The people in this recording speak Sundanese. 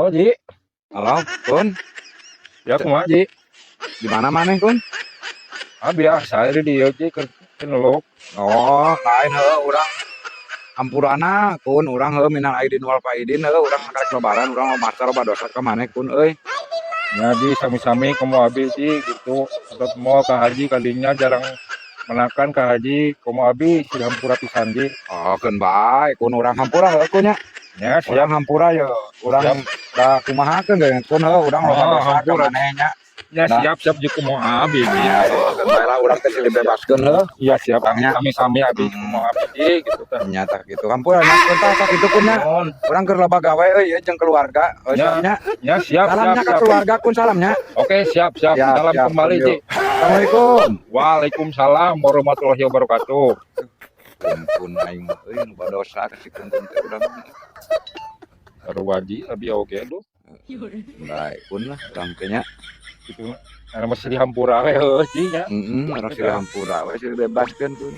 Halo, Ji. Halo, Kun. Ya, kumaha, Ji? Di mana maneh, Kun? Ah, biasa di dieu, Ji, keur ngeluk. Oh, lain heuh urang. Hampurana, Kun, urang heuh minal aidin wal faidin heuh urang karek lebaran urang loba loba dosa ka maneh, Kun euy. Ya, Ji, sami-sami komo abi, Ji, gitu. Atau mau ka haji kalinya jarang menakan ka haji, komo abi sih hampura pisan, Ji. Oh, keun bae, Kun, urang hampura heuh, Kun, nya. Ya, siap. Urang hampura ye, urang da kumahakeun ge, Kun, heuh urang loba Oh, dosa ka hampura. Maneh nya. Ya, Nah. siap siap, Ji, komo abi, Ji. Ya, keun bae lah urang teh dibebaskeun heuh. Iya, siap. Urangnya. Sami-sami abi komo abi, Ji, gitu tah. Nya tah kitu. Hampura nya, Kun, tah sakitu, Kun, nya. Nuhun. Urang keur loba gawe euy ieu jeung keluarga. Oh, Ya. siap nya. Ya, siap, siap, Salamnya ka siap. Keluarga, Kun, salamnya. Oke, siap, siap. Siap, Salam siap, kembali, Kun, Ji. yuk. Assalamualaikum. Waalaikumsalam warahmatullahi wabarakatuh. Kun, kun aing mah euy loba dosa ka si Kun teh urang. Baru waji abi oge aduh. Bae, Kun, lah urang teh nya. Gitu. Karena masih dihampura we heuh, Ji, nya. Heeh, urang silih hampura we silih bebaskeun, Kun.